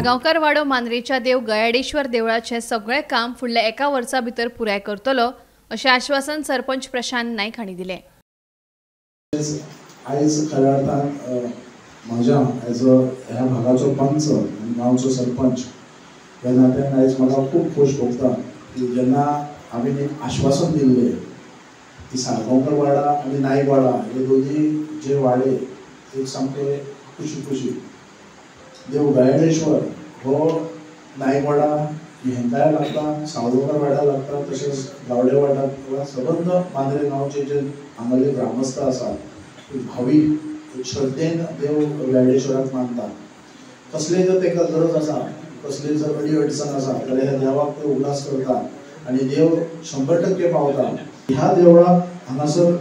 साळगांवकार वाडो मांद्रेच्या देव गयाडेश्वर देवळाचें सगळें काम फुडल्या एका वर्सा भितर पुराय करतलो अशें आश्वासन सरपंच प्रशांत नायक हांणी दिलें. आयज खऱ्या अर्थान म्हज्या एज अ ह्या भागाचो पंच आनी गांवचो सरपंच ह्या नात्यान आयज म्हाका खूब खोश भोगता की जेन्ना हांवें एक आश्वासन दिल्लें की साळगांवकर वाडा आनी नायक वाडा हे दोनी जे वाडे एक सामके कुशी कुशी देव गयाडेश्वर हो नायकवाडा हेंकाय लागता, साळगांवकर वाड्या लागता, तशेंच गावडे वाड्याक सबंद मांद्रे गांवचे जे हांगाले ग्रामस्थ आसात भावीक श्रद्धेन देव गयाडेश्वराक मानतात. कसलीय जर तांकां गरज आसा, कसलीय जर अडी अडचण आसा जाल्यार ह्या देवाक ते उगडास करता आनी देव 100% पावता. ह्या देवळाक हांगासर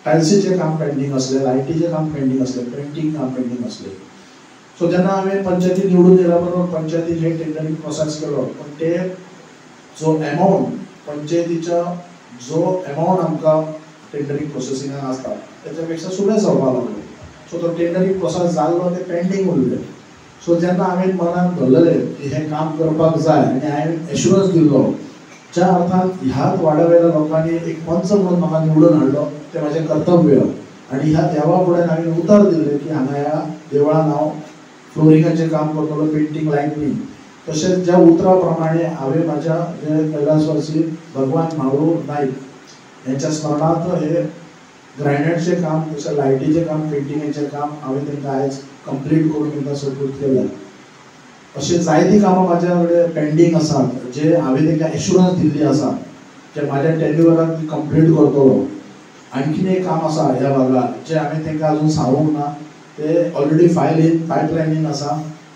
टायल्सीचें काम पेंडींग आसलें, लायटीचें काम पेंडींग आसलें, पेंटींग काम पेंडींग आसलें. सो जेन्ना हांवें पंचायती निवडून येयल्या बरोबर पंचायतीन हे टेंडरींग प्रोसेस केलो, पण ते जो एमावंट पंचायतीच्या जो एमावंट आमकां टेंडरींग प्रोसेसिंगाक आसता तेच्या पेक्षा सुबेज जावपाक लागलो. सो तो टेंडरींग प्रोसेस जाल्लो ते पेंडींग उरलें. सो जेन्ना हांवें मनान धरलेलें की हें काम करपाक जाय आनी हांवें एश्युरन्स दिल्लो ज्या अर्थान ह्याच वाड्या वयल्या लोकांनी एक पंच म्हणून म्हाका निवडून हाडलो तें म्हाजें कर्तव्य. आनी ह्या देवा फुड्यान हांवें उतर दिल्लें की हांगा ह्या देवळान हांव फ्लोरिंगाचें काम करतलो, पेंटींग, लायटनींग. तशेंच ज्या उतरा प्रमाणे हांवें म्हाज्या जे कैलासवासी भगवान म्हाळू नायक हेंच्या स्मरणार्थ हे ग्रायनायटचें काम, तशें लायटीचें काम, पेंटिंगाचें काम हांवें तांकां आयज कंप्लीट करून तांकां सपोर्ट केल्या. अशें जायतीं कामां म्हाज्या कडेन पेंडींग आसात जे हांवें तांकां एश्युरन्स दिल्ली आसा जे म्हाज्या टेन्युअराक ती कंप्लीट करतलो. आणखीन एक काम आसा ह्या भागार जें हांवें तांकां अजून सांगूंक ना, ते ऑलरेडी फायलीन पायपलायनीन आसा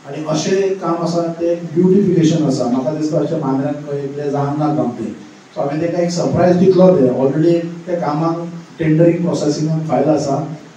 आनी अशें एक काम आसा तें ब्युटिफिकेशन आसा. म्हाका दिसता अशें मांद्र्यान खंय इतलें जावंक ना काम तें. सो हांवें तांकां एक सरप्रायज दितलो, तें ऑलरेडी त्या कामाक टेंडरींग प्रोसेसिंगान फायल आसा.